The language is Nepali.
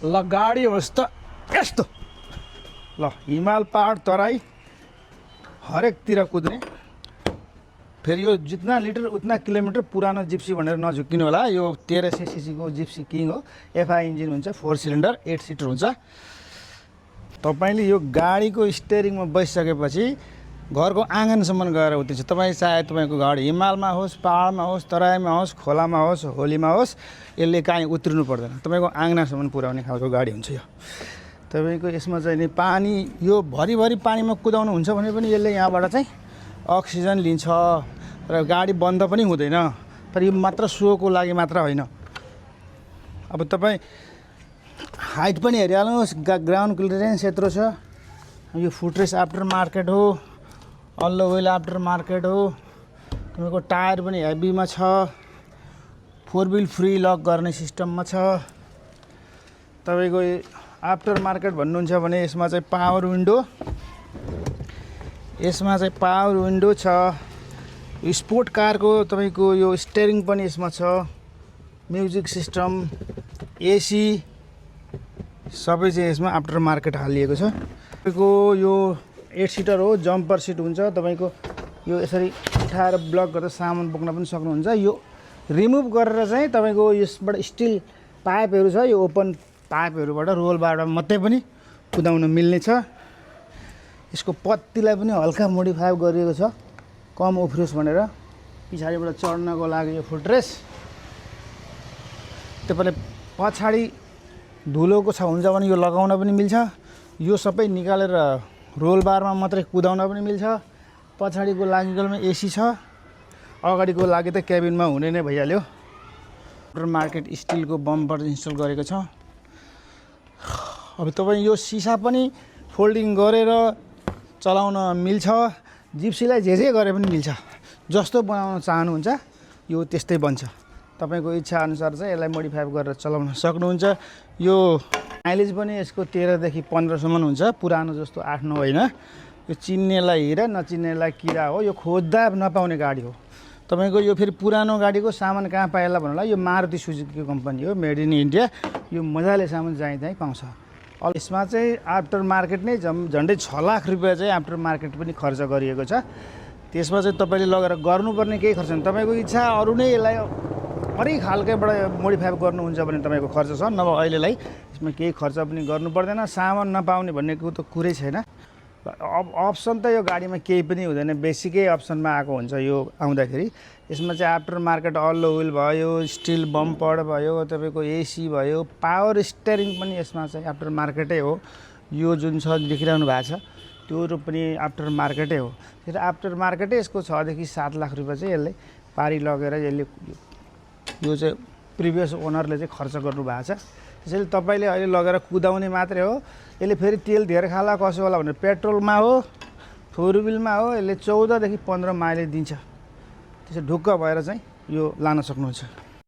ल गाडी अवस्था यस्तो ल हिमाल पहाड तराई हरेकतिर कुद्ने फेरि यो जितना लिटर उतना किलोमिटर पुरानो जिप्सी भनेर नझुक्किनु होला यो 1300 सीसीको जिप्सी किङ हो एफआई इन्जिन हुन्छ 4 सिलिन्डर 8 सिटर हुन्छ तपाईले यो गाडीको स्टियरिङमा बसिसकेपछि घरको आँगनसम्म गएर उत्रिन्छ तपाईँ चाहे तपाईँको घर हिमालमा होस् पहाडमा होस् तराईमा होस् खोलामा होस् होलीमा होस् यसले काहीँ उत्रिनु पर्दैन तपाईँको आँगनासम्म पुर्याउने खालको गाडी हुन्छ यो तपाईँको यसमा चाहिँ नि पानी यो भरिभरि पानीमा कुदाउनु हुन्छ भने पनि यसले यहाँबाट चाहिँ अक्सिजन लिन्छ र गाडी बन्द पनि हुँदैन तर यो मात्र सोको लागि मात्र होइन अब तपाईँ हाइट पनि हेरिहाल्नुहोस् ग्राउन्ड क्लियरेन्स यत्रो छ यो फुटरेस्ट आफ्टर मार्केट हो अल्लो व्हिल आफ्टर मार्केट हो तपाईँको टायर पनि हेभीमा छ 4 व्हिल फ्री लक गर्ने सिस्टममा छ तपाईँको आफ्टर मार्केट भन्नुहुन्छ भने यसमा चाहिँ पावर विन्डो छ स्पोर्ट कारको तपाईँको यो स्टियरिङ पनि यसमा छ म्युजिक सिस्टम एसी सबै चाहिँ यसमा आफ्टर मार्केट हालिएको छ तपाईँको यो 8 सिटर हो जम्पर सिट हुन्छ तपाईँको यो यसरी उठाएर ब्लक गरेर सामान बोक्न पनि सक्नुहुन्छ यो रिमुभ गरेर चाहिँ तपाईँको यसबाट स्टिल पाइपहरू छ यो ओपन पाइपहरूबाट रोल बारबाट मात्रै पनि कुदाउन मिल्ने छ यसको पत्तीलाई पनि हल्का मोडिफाई गरिएको छ कम उफ्रियोस् भनेर पछाडिबाट चढ्नको लागि यो फुटरेस तपाईँले पछाडि धुलोको छ हुन्छ भने यो लगाउन पनि मिल्छ यो सबै निकालेर रोल बारमा मात्रै कुदाउन पनि मिल्छ पछाडिको लागिकलमा एसी छ अगाडिको लागि त क्याबिनमा हुने नै भइहाल्यो मार्केट स्टिलको बम्पर इन्स्टल गरेको छ अब तपाईँ यो सिसा पनि फोल्डिङ गरेर चलाउन मिल्छ जिप्सीलाई जे गरे पनि मिल्छ जस्तो बनाउन चाहनुहुन्छ यो त्यस्तै बन्छ तपाईको इच्छा अनुसार चाहिँ यसलाई मोडिफाई गरेर चलाउन सक्नुहुन्छ यो माइलेज पनि यसको 13 देखि 15 सम्म हुन्छ पुरानो जस्तो 8 9 होइन यो चिन्नेलाई हिरा नचिन्नेलाई किरा हो यो खोज्दा नपाउने गाडी हो तपाईको यो फेरि पुरानो गाडीको सामान कहाँ पाएला भन्नुलाई यो मारुति सुजुकीको कम्पनी हो मेड इन इन्डिया यो मजाले सामान चाहिँ पाउँछ अब यसमा चाहिँ आफ्टर मार्केट नै झन्डै 6 लाख रुपैयाँ चाहिँ आफ्टर मार्केट पनि खर्च गरिएको छ त्यसमा चाहिँ तपाईले लगेर गर्नुपर्ने केही खर्च छैन तपाईको इच्छा अरु नै यसलाई अरू खालकैबाट मोडिफाई गर्नुहुन्छ भने तपाईको खर्च छ नभए अहिलेलाई यसमा केही खर्च पनि गर्नु पर्दैन सामान नपाउने भन्नेको त कुरै छैन अप्सन त यो गाडीमा केही पनि हुँदैन बेसिकै अप्सनमा आएको हुन्छ यो आउँदाखेरि यसमा चाहिँ आफ्टर मार्केट अल्लो व्हिल भयो स्टिल बम्पर भयो तपाईको एसी भयो पावर स्टियरिङ पनि यसमा चाहिँ आफ्टर मार्केटै हो यो जुन छ देखिरहनु भएको छ त्यो पनि आफ्टर मार्केटै हो त्यो आफ्टर मार्केटै यसको 6 देखि 7 लाख रुपैयाँ चाहिँ यसले पारी लगेर यसले यो चाहिँ प्रिभियस ओनरले चाहिँ खर्च गर्नु भएको छ त्यसैले तपाईले अहिले लगेर कुदाउने मात्रै हो यसले फेरि तेल धेरै खाला कसो होला भने पेट्रोलमा हो 4 व्हिलमा हो यसले 14 देखि 15 माइलेज दिन्छ त्यसै ढुक्क भएर चाहिँ यो लान सक्नुहुन्छ